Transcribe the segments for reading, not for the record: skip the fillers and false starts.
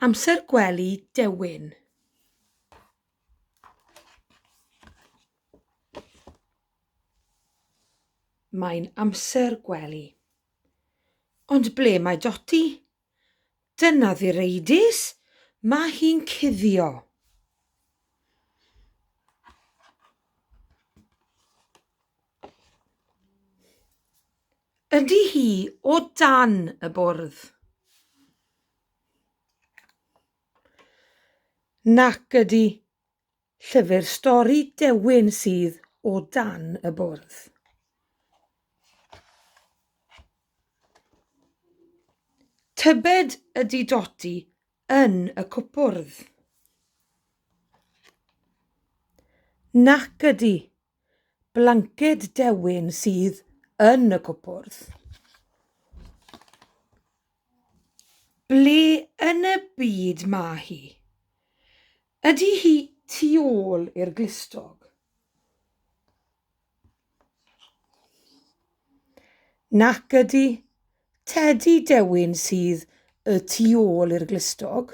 Amser gwely Dewin. Mae'n amser gwely. Ond ble mae Doti? Dyna ddireidus! Mae hi'n cuddio. Ydy hi o dan y bwrdd? Nac ydy. Llyfr stori Dewin sydd o dan y bwrdd. Tybed ydy Doti yn y cwpwrdd? Nac ydy. Blanced dewin sydd yn y cwpwrdd. Ble yn y byd mae hi? Ydy hi tu ôl i'r glustog? Nac ydy. Tedi dewin sydd y tu ôl i'r glustog.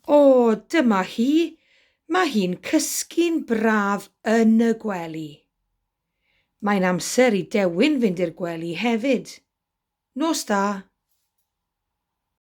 O, dyma hi. Mae hi'n cysgu'n braf yn y gwely. Mae'n amser i Dewin fynd i'r gwely hefyd. Nos da.